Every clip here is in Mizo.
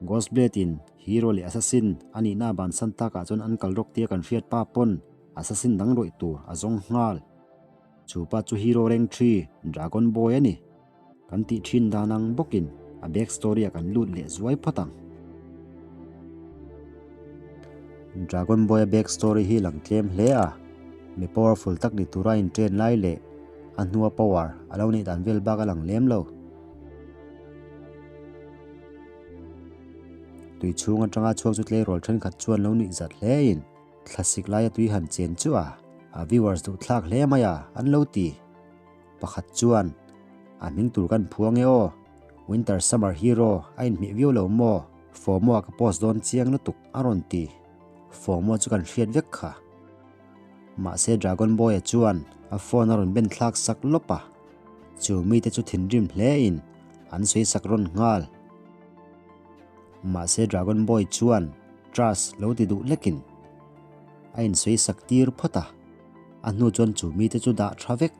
Ghost Blade in hero leh assassin a nihna a bansan takah chuan an kal rawk tia kan hriat pa pawn assassin dang rawih tur a zawng nghal. Chu pa chu hero reng thi Dragon Boy a ni. Kan tih thin dan ang bawkin a back story ah kan lut leh zuai phawt ang. Dragon Boy a back story hi lang tlem hle a, mi powerful tak ni tura in train lai leh a hnua power a lo neih dan vel bak a lang lem lo. Tui chhung atanga chhuak chu tleirawl thenkhat chuan lo nuih zat hle in thlasik laia tui han chen chu a, a viewers duh thlak hle mai a an lo ti. Pakhat chuan, A hming tur kan phuang e aw, Winter Summer Hero a inhmeh viau lo maw? FOMO a ka post dawn chiang lutuk a rawn ti. FOMO chu kan hriat vek kha. Mahse Dragon Boy-a chuan a phone a rawn ben thlak sak lawp a, chu mite chu thinrim hle in an sawi sak rawn nghal. Mahse Dragon Boy chuan Trust lo ti duh lekin a insawi sak tir phawt a. A hnu chuan chu mite chu dah tha vek.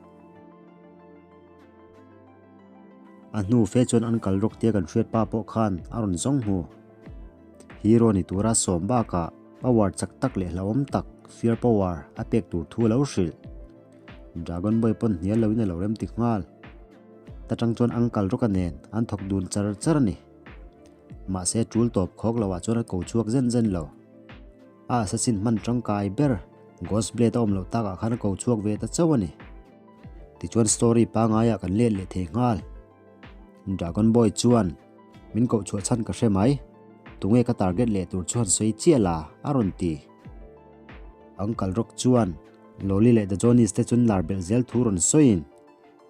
A hnu fe chuan an kal rawk tia kan hriat pa pawh khan a rawn zawng hmu. Hero ni tura sawm bakah power chak tak leh hlauhawm tak fear power a pek tur thu a lo hrilh. Dragon Boy pawn hnial loin a lo rem ti nghal. Ta tang chuan Uncle Rock-a nen an thawk dun char char a ni. Mahse tul tawp khawk loah chuan a ko chhuak zen zen lo. A assassin hman tangkai ber Ghost Blade a awm loh takah khan a ko chhuak ve ta chauh a ni. Tichuan story pangaiah kan let leh thei nghal. Dragon Boy chuan min koh chhuah chhan ka hre mai. Tunge ka target leh tur chu han sawi chiah la a rawn ti. Uncle Rock chuan Loli leh The Johnnies te chun lar belh zel thu rawn sawiin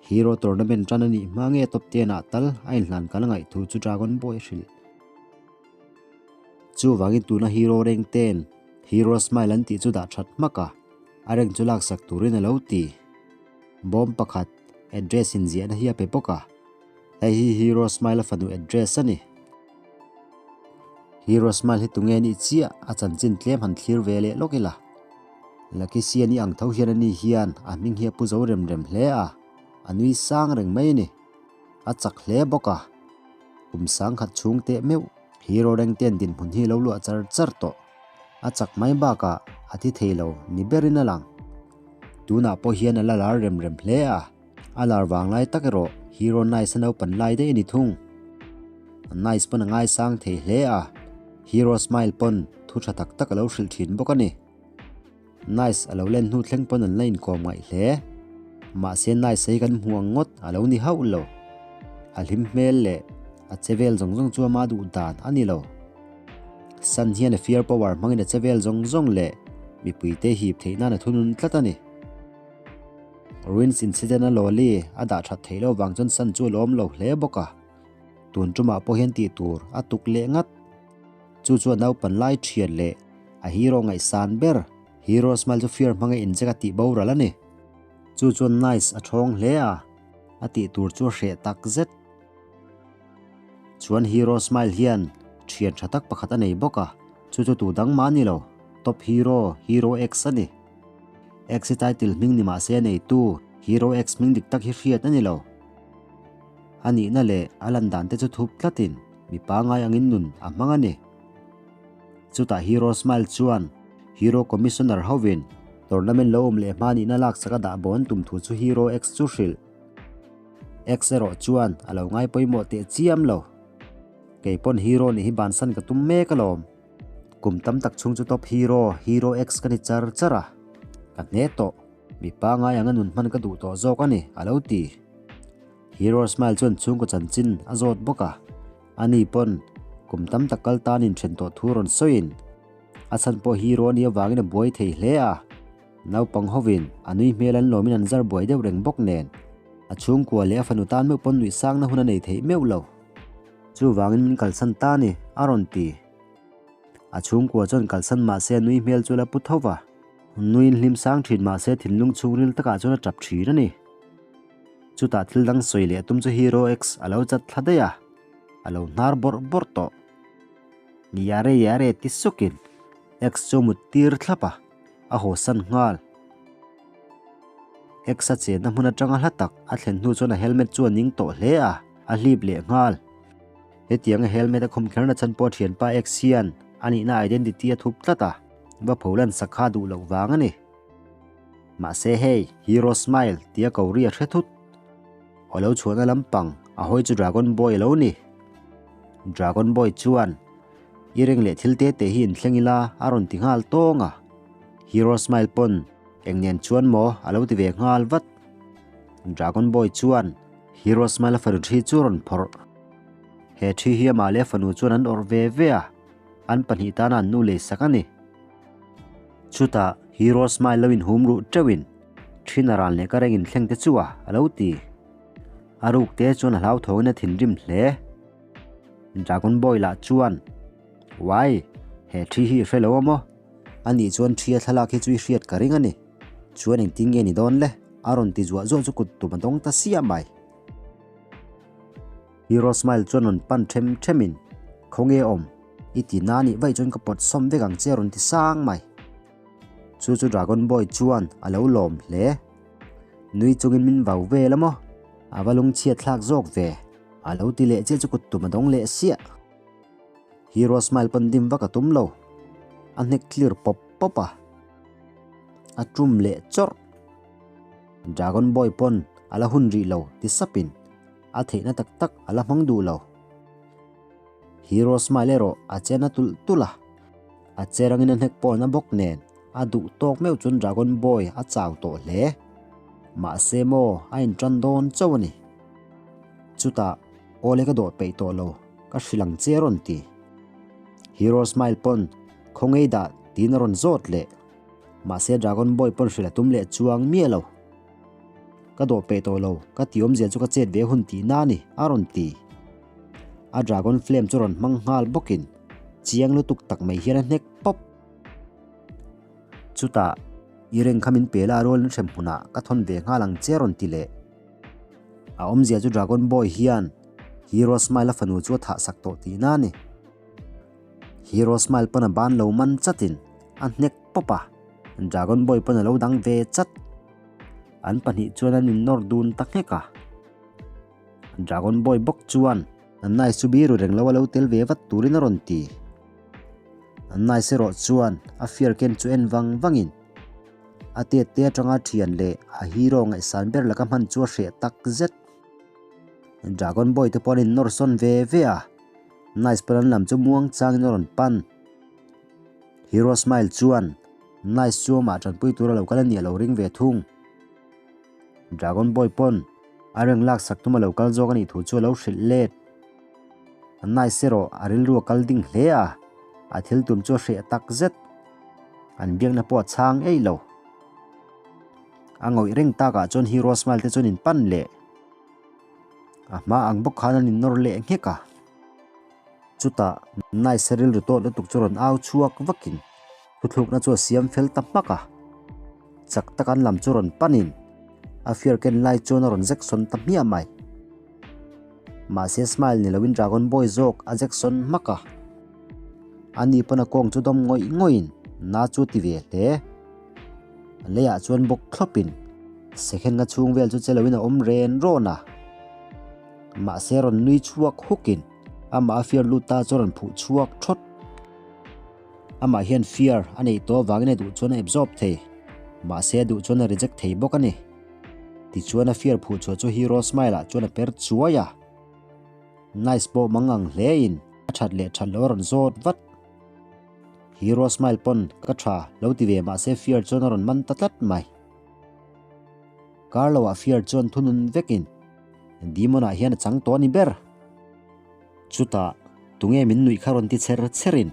Hero tournament tan a nih hma nge top ten ah tal a inhlan kal a ngaih thu chu Dragon Boy a hrilh. Chuvangin tuna hero reng ten Hero Smile an tih chu dah that hmak a, a reng chu laksak turin a lo ti. Bawm pakhat address inziahna hi a pe bawk a, hei hi Hero Smile a fanu address a ni. Hero Smile hi tunge nih chiah a chanchin tlem han thlir ve leh lawk ila. Lucky Sian i ang tho hian ani hian a hming hi a pu zo rem rem hle a, a nui sang reng mai a ni. A chak hle bawk a. Kum sangkhat chhung teh meuh Hero rengten dinhmun hi lo luah char char tawh. A chak mai bakah a thi thei lo ni berin a lang. Tunah pawh hian a la lar rem rem hle a, a lar vang lai tak erawh Hero Nice a naupan lai daih a ni thung. Nice pawn a ngaisang thei hle a, Hero Smile pawn thu tha tak tak a lo hrilh thin bawk a ni. Nice a lo len hnu thleng pawn an la inkawm ngaih hle. Mahse Nice hi kan hmu ang ngawt a lo ni hauh lo. A hlim hmel leh a che vel zawng zawng chu ama duh dan a ni lo. Sun hian a fear power hmangin a che vel zawng zawng leh mipuite hip theih nan a thunun tlat a ni. Ruins incident a Loli a dah that theih loh vang chuan Sun chu a lawm lo hle bawk a. Tun tumah pawh hian tih tur a tuk leh ngat. Chu chuan naupan lai thian leh a hero ngaihsan ber Hero Smile chu fear hmanga incheck a tih boral a ni. Chu chuan Nice a thawng hle a, a tih tur chu a hreh tak zet. Chuan Hero Smile hian thian tha tak pakhat a nei bawk a, chu chu tu dang mah a ni lo, Top Hero, Hero X a ni. X hi title hming ni mah se a neitu Hero X hming dik tak hi hriat a ni lo. A nihna leh a lan dan te chu thup tlatin mi pangai angin nun a hmang a ni. Chutah Hero Smile chuan Hero Commissioner hovin tournament lo awm leh hma nihna laksak a dah bo an tum thu chu Hero X chu hrilh. X erawh chuan a lo ngai pawimawh teh chiam lo. Kei pawn Hero nih hi bansan ka tum mek alawm. Kum tam tak chhung chu Top Hero, Hero X ka ni char char a, ka hne tawh. Mi pangai anga nun hman ka duh tawh zawk a ni, a lo ti. Hero Smile chuan chhungkaw chanchin a zawt bawk a, ani pawn kum tam tak kal tan inthen tawh thu rawn sawiin a chhan pawh Hero a nih avangin a buai thei hle a, naupang hovin a nui hmel an lawmin an zar buai deuh reng bawk nen a chhungkua leh a fanu tan meuh pawn nuih sangna hun a nei theih meuh lo. Chuvangin min kalsan ta a ni, a rawn ti. A chhungkua chuan kalsan mah se a nui hmel chu la pu tho va, nuiin hlim sang thin mah se thinlung chhungril takah chuan a tap thin a ni. Chutah thil dang sawi leh tum chu Hero X a lo chat thla daih a, a lo hnar bawrh bawrh tawh. Yare yare ti sukin X chu a mut tir thlap a, a haw san nghal. X a chenna hmun atanga hla tak a thlen hnu chuan a helmet chu a ning tawh hle a, a hlip leh nghal. Hetianga helmet a khum kherna chhan pawh thianpa X hian a nihna identity a thup tlat a, va pholan sak kha duh loh vang a ni. Mahse hei, Hero Smile tia ko ri a hre thut. Aw lo chhuahna lampang a hawi chu Dragon Boy a lo ni. Dragon Boy chuan, I reng leh thil te te hi inthleng ila a rawn ti nghal tawng a. Hero Smile pawn eng nen chuan maw a lo ti ve nghal vat. Dragon Boy chuan Hero Smile a fanu thi chu a rawn phawrh. He thi hi amah leh a fanu chuan an awrh ve ve a, an pahnih tana an nu leisak a ni. Chutah Hero Smile lo inhum ruh teuhin thin a ran leh ka reng inthleng te chu a a lo ti. A ruk te chuan a hlauthawngin a thinrim hle. Dragon Boy lah chuan, Wai, he thi hi i hre lo a maw? Anih chuan thi a thlalak hi chu i hriat ka ring a ni. Chuan engtin nge ni dawn le? A rawn ti zuah zuah chu kut tum a dawng ta siah mai. Hero Smile chuan rawn pan them themin, Khawnge awm? I ti na nih vaih chuan ka pawt sawm vek ang che a rawn ti sang mai. Chu chu Dragon Boy chuan a lo lawm hle. Nui chungin min vau vel a maw? A va lungchhiat thlak zawk ve. A lo ti leh chiah chu kut tum a dawng leh siah. Hero Smile pawn dim vak a tum lo. A hnek clear pawp pawp a. A tum leh chawrh. Dragon Boy pawn a la hun rih lo ti sapin a theihna tak tak a la hmang duh lo. Hero Smile erawh a che na tulh tulh a. A che rangin a hnek pawh na bawk nen a duh tawk meuh chuan Dragon Boy a chau tawh hle. Mahse maw a intan dawn chauh a ni. Chutah awle ka dawh peih tawh lo, ka hrilh ang che a rawn ti. Hero Smile pawn khawngei dah tiin a rawn zawt leh. Mahse Dragon Boy pawn hrilh a tum leh chuang miah lo. Ka dawh peih tawh lo, ka ti awmzia chu ka chet ve hun tih na a ni, a rawn ti. A Dragon Flame chu rawn hmang nghal bawkin chiang lutuk tak mai hian a hnek pawp. Chutah, i reng kha min pe la a rualin hrem hmunah ka thawn ve nghal ang che a rawn ti leh. A awmzia chu Dragon Boy hian Hero Smile a fanu chu a thah sak tawh tihna a ni. Hero Smile pawn a ban lo man chatin a hnek pawp a, Dragon Boy pawn a lo dang ve chat. An pahnih chuan an innawr dun ta nghek a. Dragon Boy bawk chuan Nice chu biru reng lo a lo tel ve vat turin a rawn ti. Nice erawh chuan a fear ken chu en vang vangin a tet te atanga thian leh a hero ngaihsan ber laka hman chu a hreh tak zet. Dragon Boy te pawh an innawr sawn ve ve a, Nice pawn an lam chu muang changin a rawn pan. Hero Smile chuan Nice chu amah tanpui tura lo kal a nih a lo ring ve thung. Dragon Boy pawn a reng lak sak tum a lo kal zawk a nih thu chu a lo hrilh let. Nice erawh a rilru a kal ding hle a, a thil tum chu a hreh tak zet. An biakna pawh a chhang eih lo. A ngawih reng takah chuan Hero Smile te chuan in pan leh. A hma ang bawk khan an innawr leh nghek a. Chutah Nice rilru tawt lutuk chu rawn au chhuak vakin thuthlukna chu a siam fel ta hmak a. Chak tak an lam chu rawn panin a fear ken lai chuan a rawn Jackson ta hmiah mai. Mahse Smile ni loin Dragon Boy zawk a Jackson hmak a. Ani pawn a kawng chu dawm ngawih ngawih in na chu ti ve hle. A leiah chuan bawk thlawpin second nga chhung vel chu che loin a awm ren rawn a. Mahse rawn nui chhuak hukin amah a fear lut ta chu a rawn phuh chhuak thawt. Amah hian fear a neih tawh avangin a duh chuan a absorb thei, mahse a duh chuan a reject thei bawk a ni. Tichuan a fear phuh chhuah chu Hero Smile ah chuan a per chuai a. Nice pawh mang ang hle in a that leh that loh a rawn zawt vat. Hero Smile pawn ka tha lo ti ve mahse fear chuan a rawn man ta tlat mai. Kar lo ah fear chuan thunun vekin Demon ah hian a chang tawh a ni ber. Chutah, tunge min nuih kha rawn ti chher chherin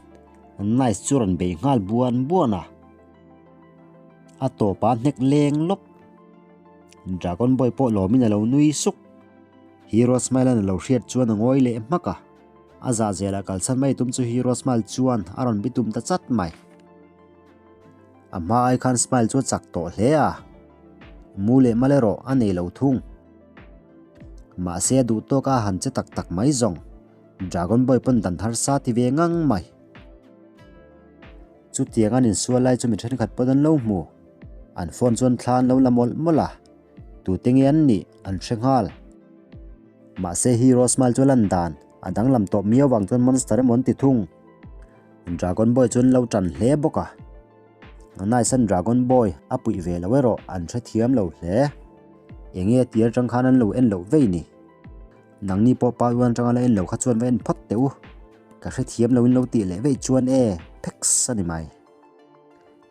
Nice chu rawn bei nghal buan buan a. A tawpah hnek leng lawp. Dragon Boy pawh lawmin a lo nui suk. Hero Smile-a'n a lo hriat chuan a ngawi leh hmak a. A zah zelah kalsan mai tum chu Hero Smile chuan a rawn bitum ta chat mai. A hma ai khan Smile chu a chak tawh hle a. Mu leh mal erawh a nei lo thung. Mahse a duh tawk a han che tak tak mai zawng. Dragon Boy pawn dan harsa ti ve ngang mai. Chutiang an insual lai chu mi thenkhat pawn an lo hmu. An phone chuan thla an lo la mawlh mawlh a. Tute nge an nih an hre nghal. Mahse Hero Smile chu a lan dan. A danglam tawh miau vang chuan monster emaw an ti thung. Dragon Boy chu an lo tan hle bawk a. Nice an Dragon Boy a puih ve lo erawh an hrethiam lo hle. Enge tir atang khan an lo en loh vei ni. Nangni pawh pa uan atanga la en lo kha chuan va en phawt teh u. Ka hrethiam lo in lo tih leh veih chuan e pheks a ni mai.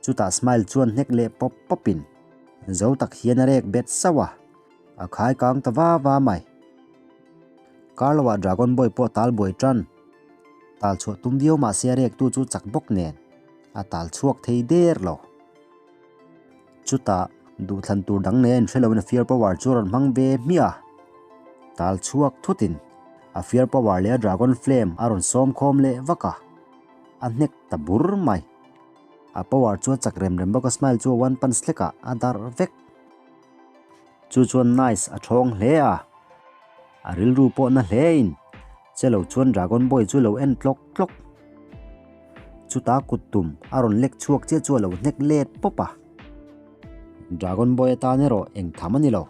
Chutah Smile chuan hnek leh pawp pawp in zo tak hian a rek bet sauh a, a khai kang ta va va mai. Carlo ah Dragon Boy pawh tal buai tan. Tal chhuah tum viau mahse a rek tu chu chak bawk nen a tal chhuak thei der lo. Chutah duhthlan tur dang nei a inhre loin a Fear Power chu a rawn hmang ve hmiah a. Tal chhuak thutin a Fear Power leh a Dragon Flame a rawn sawm khawm leh vak a, a hnek ta bur mai. A power chu a chak rem rem bawk a Smile chu a one punch hlekah a darh vek. Chu chuan Nice a thawng hle a, a rilru pawh na hle in che lo chuan Dragon Boy chu lo en tlawk tlawk. Chuta kut tum a rawn lek chhuak chiah chu a lo hnek let pawp a. Dragon Boy atan erawh eng tham a ni lo.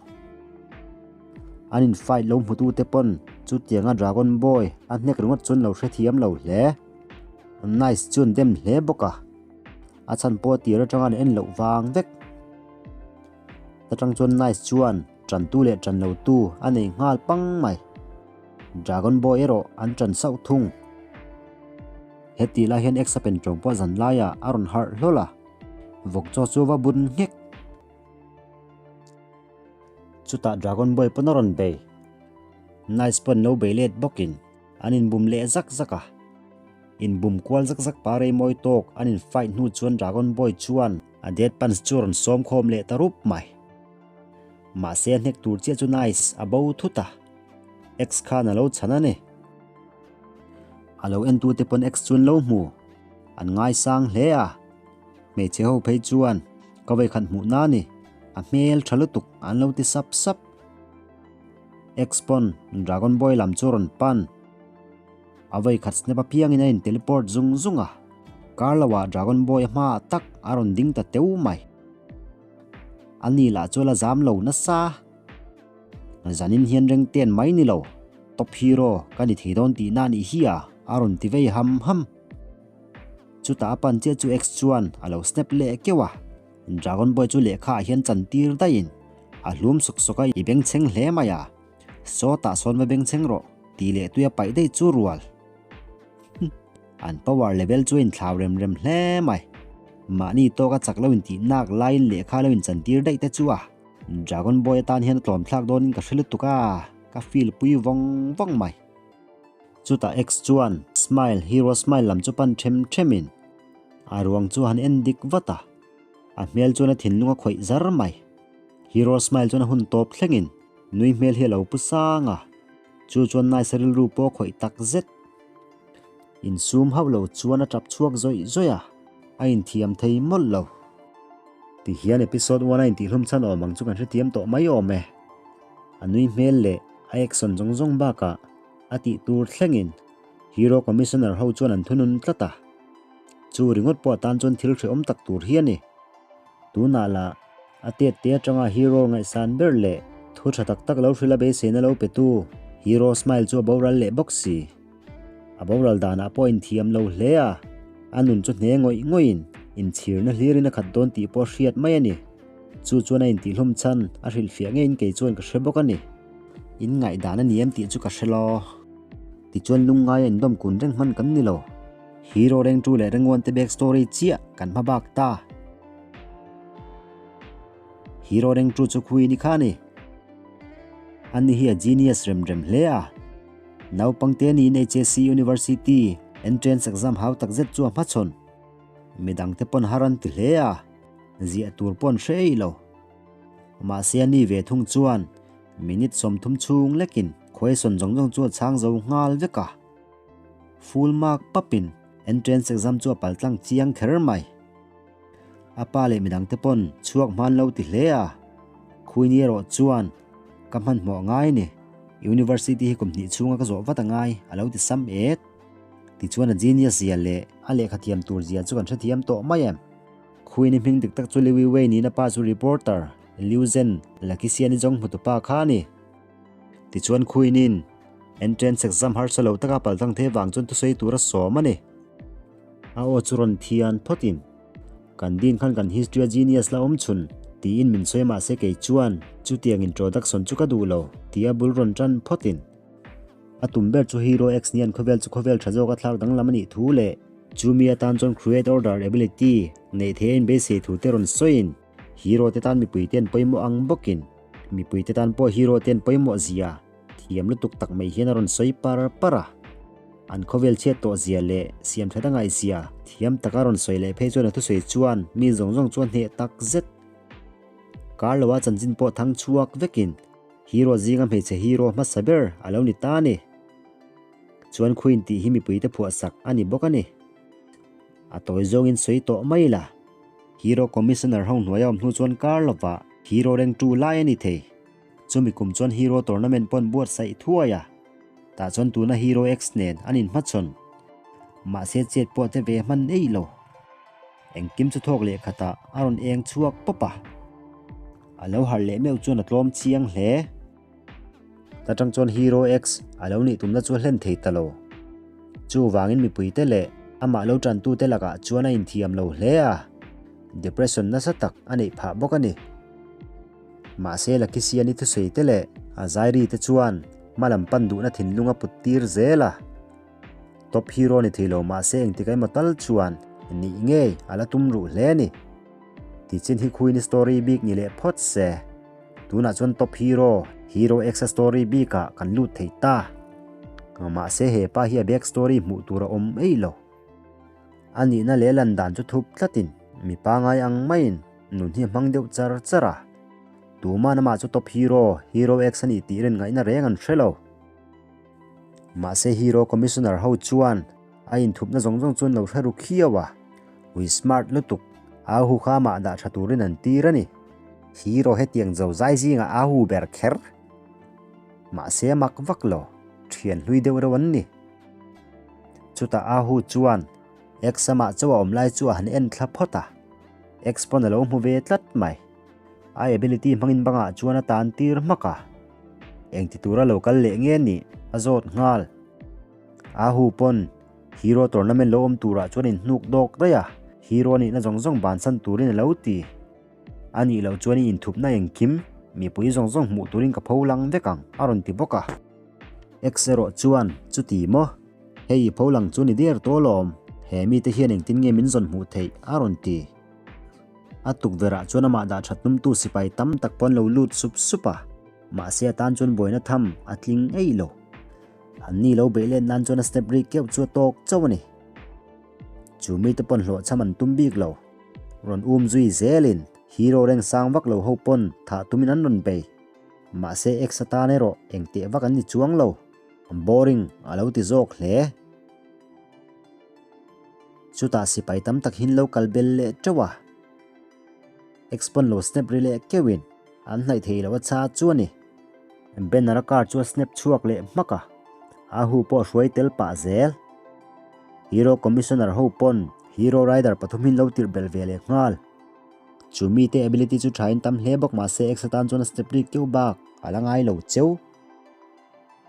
An in fight lo hmutu te pawn chutianga Dragon Boy a hnek ringawt chuan lo hrethiam lo hle. Nice chuan dem hle bawk a, a chhan pawh tir atanga an en loh vang vek. Atang chuan Nice chuan tantu leh tan lotu a nei nghal pang mai. Dragon Boy erawh an tan sauh thung. Heti lai hian X a pen tawng pawh zan laiah a rawn harh hlawl a, vawk chaw chu va bun nghek. Chutah Dragon Boy pawn a rawn bei. Nice pawn lo bei let bawkin an inbum leh zak zak a. Inbum kual zak zak pa rei mawi tawk an in fight hnu chuan Dragon Boy chuan a dead punch chu a rawn sawm khawm leh ta rup mai. Mahse a hnek tur chiah chu Nice a bo thut a. X khan a lo chhan a ni. A lo entute pawn X chu an lo hmu. An ngaisang hle a. Hmeichhe ho phei chuan ka vawikhat hmuh na ni. A hmel tha lutuk an lo ti sap sap. X pawn Dragon Boy lam chu rawn pan. A vawikhat snap apiangin a in teleport zung zung a. Kar lo ah Dragon Boy a hmaah tak a rawn ding ta teu mai. A ni lah chu a la zam lo nasa. Zanin hian reng ten mai ni lo, Top Hero ka ni thei dawn tihna a nih hi a, a rawn ti vei ham ham. Chutah a pan chiah chu X chuan a lo snap leh keuh a, Dragon Boy chu lehkha ah hian chan tir daihin a hlum sawk sawk a, I bengchheng hle mai a, sawtah sawn va bengchheng rawh tih leh tui a paih daih chu rual. An power level chu a inthlau rem rem hle mai. Mahni tawka chak lo intih nak laiin lehkha lo inchantir daih te chu a. Dragon Boy atan hian a tlawm thlak dawnin ka hre lutuk a, ka feel pui vawng vawng mai. Chutah X chuan Smile, Hero Smile lam chu pan them themin a ruang chu a han en dik vat a, a hmel chuan a thinlung a khawih zar mai. Hero Smile chuan a hun tawp thlengin nui hmel hi a lo pu sang a, chu chuan Nice-a rilru pawh a khawih tak zet. Insum hauh lo chuan a tap chhuak zawih zawih a, a inthiam thei mawlh lo. Tihian episode one a intihhlum chhan awm ang chu kan hrethiam tawh mai awm e. A nui hmel leh a action zawng zawng bakah a tih tur thlengin Hero Commissioner ho chuan an thunun tlat a. Chu ringawt pawh atan chuan thil hrehawm tak tur hi a ni. Tunah lah a tet te atanga Hero ngaihsan ber leh thu tha tak tak lo hrilh a beiseina lo petu Hero Smile chu a boral leh bawk si. A boral danah pawh inthiam lo hle a, a nun chu hne ngawih ngawih in inchhirna hlirin a khat dawn tih pawh hriat mai a ni. Chu chuan a intihhlum chhan a hrilhfiah ngeiin kei chuan ka hre bawk a ni. In ngaihdan a ni em tih chu ka hre lo. Tichuan lungngaia indawm kun reng hman kan ni lo. Hero Rengtu leh Renguante back story chiah kan hma bak ta. Hero Rengtu chu khui ni kha a ni. Ani hi a genius rem rem hle a. Naupangte niin HSC University entrance exam hau tak zet chu a hmachhawn. Midangte pawn har an ti hle a, ziah tur pawh an hre eih lo. Mahse a ni ve thung chuan minute 30 chhung lekin question zawng zawng chu a chhang zo nghal vek a. Full mark papin entrance exam chu a paltlang chiang kher mai. A pa leh midangte pawn chhuak hman lo ti hle a, Khuini erawh chuan ka hmanhmawh ngai a ni, University hi kum hnih chhunga ka zawh vat a ngai a lo ti sam et. Tichuan a genius zia leh a lehkha thiam tur zia chu kan hrethiam tawh mai em? Khuini hming dik tak chu Liu Wei niin a pa chu reporter Liu Zhen Lakisiani zawng hmutu pa kha a ni. Tichuan Khuinin. Entrance exam harsa lo taka paltlang thei vang chuan thusawi tura sawm a ni. A aw chu rawn thian phawtin, Kan din khan kan history a genius la awm chhun, tiin min sawi mahse kei chuan chutiang introduction chu ka duh lo, tia bul rawn tan phawtin. A tum ber chu Hero X nian khawvel chu khawvel tha zawk a thlak danglam a nih thu leh chumi atan chuan Create Order ability neih theih a inbeisei thu te rawn sawiin Hero te tan mipui te an pawimawh ang bawkin mipui te tan pawh Hero te an pawimawh zia thiam lutuk tak mai hian a rawn sawi par par a. An khawvel chhiat tawh zia leh siam that a ngaih zia thiam taka rawn sawi leh phei chuan a thusawi chuan mi zawng zawng chu a hneh tak zet. Kar loa chanchin pawh thang chhuak vekin Hero zinga hmeichhe hero hmasa ber a lo ni ta a ni. Chuan Queen tih hi mipuite phuahsak a ni bawk a ni. A tawi zawngin sawi tawh mai la. Hero Commissioner ho hnuaia awm hnu chuan kar lovah Hero rengtu lai a ni thei. Chumi kum chuan Hero Tournament pawh an buatsaih thuai a. Tah chuan tuna Hero X nen an inhmachhawn. Mahse chet pawh te ve hman ei lo. Engkim chu thawk leh khatah a rawn eng chhuak pawp a. A lo harh leh meuh chuan a tlawm chiang hle. Ta tang chuan Hero X a lo nih tumna chu a hlen thei ta lo. Chuvangin mipuite leh amah lo tantute lakah chuan a inthiam lo hle a, depression nasa tak a neih phah bawk a ni. Mahse Lakisiani thusawi te leh a zairi te chuan hmalam pan duhna thinlung a put tir zel a. Top hero ni thei lo mahse engtik emaw tal chuan nih ngei a la tum ruh hle a ni. Tichin hi Queen story bik ni leh phawt se. Tunah chuan Top hero, Hero X a story bikah kan lut thei ta. Mahse he pa hi a back story hmuh tur a awm eih lo. A nihna leh lan dan chu thup tlatin mi pangai ang maiin nun hi a hmang deuh char char a. Tuman amah chu Top hero, Hero X a nih tih rin ngaihna reng an hre lo. Mahse Hero Commissioner ho chuan a inthupna zawng zawng chuan lo hre ru khiau a, ui smart lutuk, au hu kha amah dah tha turin an tir a ni. Hero hetiang zo zai zingah a hu ber kher. Mahse a mak vak lo, thian hlui deuh reuh an ni. Chutah a hu chuan X amah chauh a awm lai chu a han en thla phawt a, X pawn a lo hmu ve tlat mai. A ability hmangin bangah chuan a tan tir hmak a. Engti tura lo kal leh nge nih a zawt nghal. A hu pawn Hero tournament lo awm turah chuan in hnuk dawk daih a, Hero nihna zawng zawng bansan turin a lo ti. A nih loh chuan i inthupna engkim mipui zawng zawng hmuh turin ka pho lang vek ang a rawn ti bawk a. X erawh chuan chuti maw? Hei i pho lang chu ni der tawh alawm, he mite hian engtin nge min zawn hmuh theih a rawn ti. A tukverhah chuan amah dah that tumtu sipai tam tak pawh an lo lut sup sup a, mahse a tan chuan buaina tham a tling eih lo. An ni lo beih let nan chuan a step ri keuh chu a tawk chauh a ni. Chu mite pawn hlawhchham an tum bik lo. Rawn um zui zelin hero reng sang vak lo ho pawn thah tumin an rawn bei. Mahse X atan erawh engteh vak an ni chuang lo. Boring a lo ti zawk hle. Chutah sipai tam tak hin lo kal bel leh teuh a. X pawn lo snap ri leh keuhin an hnaih thei lo a cha chu a ni. Banner a car chu a snap chhuak leh hmak a, a hu pawh a hruai tel pah zel. Hero Commissioner ho pawn Hero Rider pathum hin lo tirh belh ve leh nghal. Chu mite ability chu thain tam hle bawk mahse X atan chuan a snap rik keuh bak a la ngai lo cheu.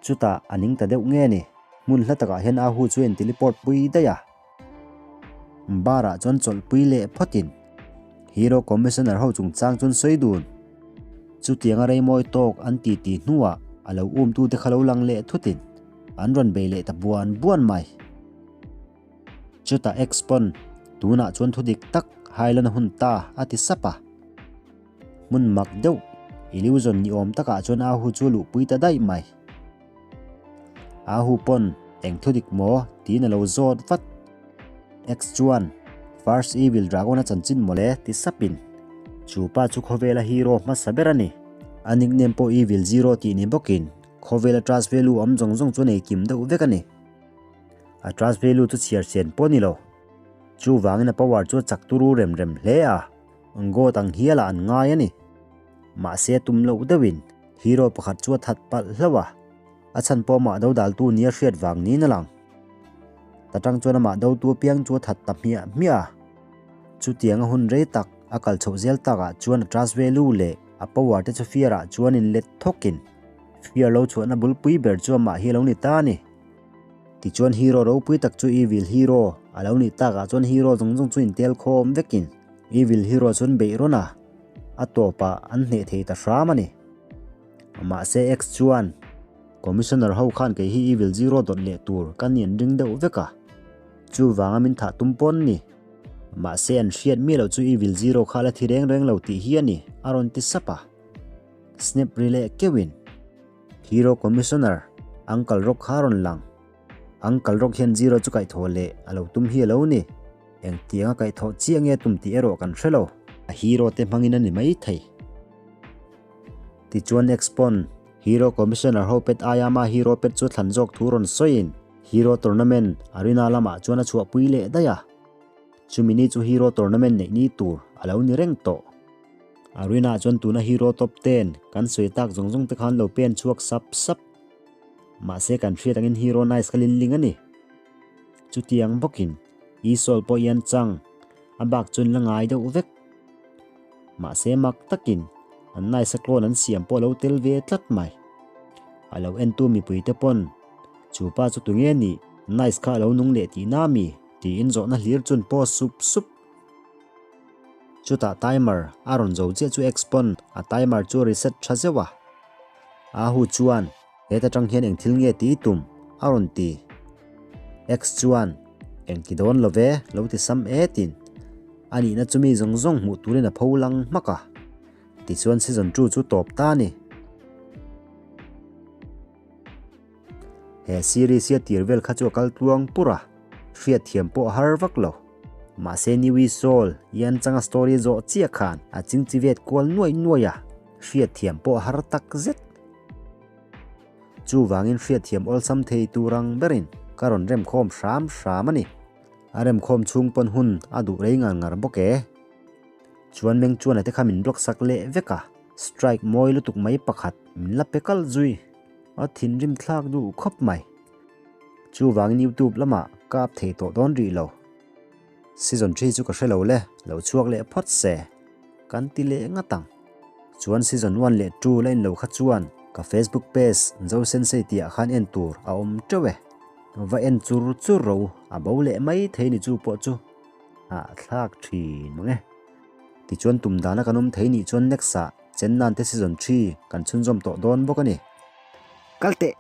Chutah a ning ta deuh nge ni, hmun hla takah hian Ahu chu en teleport pui daih a. Bar ah chuan chawlh pui leh phawtin Hero Commissioner ho chungchang chuan sawi dun. Chutianga reimawi tawk an ti ti hnuah a lo umtute kha lo lang leh thutin an rawn bei leh ta buan buan mai. Chutah X pawn tunah chuan thudik tak Highland a hun ta a ti sap a. Hmun mak deuh, illusion ni awm takah chuan Ahu chu a luhpui ta daih mai. Ahu pawn eng thu dik maw tiin a lo zawt vat. X chuan First Evil Dragon a chanchin mawle ti sapin chu pa chu khawvela hero hmasa ber a ni. A nickname pawh Evil Zero tih ni bawkin khawvela trust value awm zawng zawng chu a nei kim deuh vek a ni. A trust value chu chhiar sen pawh a ni lo. Chuvangin a power chu a chak turu rem rem hle a. God ang hialah an ngai a ni. Mahse tum loh deuhin hero pakhat chu a that palh hlauh a, a chhan pawh amah do daltu nia hriat vang niin a lang. Ta tang chuan amah dotu apiang chu a that ta hmiah hmiah a. Chutianga hun rei tak a kal chhoh zel takah chuan a trust value leh a power te chu fear ah chuan in let thawkin. Fear lo chhuahna bulpui ber chu amah hi a lo ni ta a ni. Tichuan hero ropui tak chu Evil Hero a lo nih takah chuan hero zawng zawng chu intel khawm vekin Evil Hero chuan beih rawn a, a tawpah an hneh thei ta hram a ni. Mahse X chuan Commissioner ho khan kei hi Evil Zero dawt leh tur ka ni an ring deuh vek a, chuvanga min thah tum pawn ni. Mahse an hriat miah loh chu Evil Zero kha la thi reng reng lo tih hi a ni, a rawn ti sap a. Snap ri leh keuhin Hero Commissioner, Uncle Rock kha a rawn lang. Uncle Rock hian Zero chu kaihthawh leh a lo tum hi a lo ni. Engtianga kaihthawh chiah nge tum tih erawh kan hre lo. A hero te hmangin a ni mai thei. Tichuan Expon, Hero Commissioner ho pet aia ama hero pet chu thlan zawk thu rawn sawiin Hero Tournament arena lamah chuan a chhuahpui leh daih a. Chumi ni chu Hero Tournament neih ni tur a lo ni reng tawh. Arena chuan tuna hero top ten kan sawi tak zawng zawng te khan lo pen chhuak sap sap. Mahse kan hriat angin hero nice kha linling a ni. Chutiang bawkin Esol pawh i an chang, a bak chuan la ngai deuh vek. Mahse mak takin an nice a clone an siam pawh a lo tel ve tlat mai. A lo entu mipui te pawn chu pa chu tunge nih nice kha a lo nung leh tihna mi tiin zawhna hlir chuan post sup sup. Chutah timer a rawn zo chiah chu X pawn a timer chu a reset tha zeuh a. Ahu chuan, Heta tang hian eng thil nge tih i tum? a rawn ti. X chuan, Eng ti dawn lo ve, lo ti sam e tin. A nihna chu mi zawng zawng hmuh turin a pho lang hmak a. Tichuan season two chu tawp ta a ni. He series hi a tir vel kha chu a kal tluang pur a, hriatthiam pawh a har vak lo. Mahse Niwi Soul i an changa story zawh chiah khan a chingchi vet kual nuai nuai a, hriatthiam pawh a har tak zet. Chuvangin hriatthiam awlsam thei tur ang berin ka rawn remkhawm hram hram a ni. A remkhawm chhung pawn hun a duh rei ngar ngar bawk e. Chuan meng chuan a te kha min block sak leh vek a, strike mawi lutuk mai pakhat min la pe kal zui. A thinrim thlak duh khawp mai. Chuvangin YouTube lamah ka up thei tawh dawn rih lo. Season 3 chu ka hre lo le, lo chhuak leh phawt se. Kan ti leh ngat ang. Chuan season 1 leh 2 la in lo kha chuan ka Facebook page Zo Sensei tih ah khan en tur a awm teuh e. Va en chur chur ro a bo leh mai thei ni chu pawh chu hahthlak thin mang e. Tichuan tum dana kan awm thei nih chuan next ah Chennan te season 3 kan chhunzawm tawh dawn bawk a ni. Kal teh!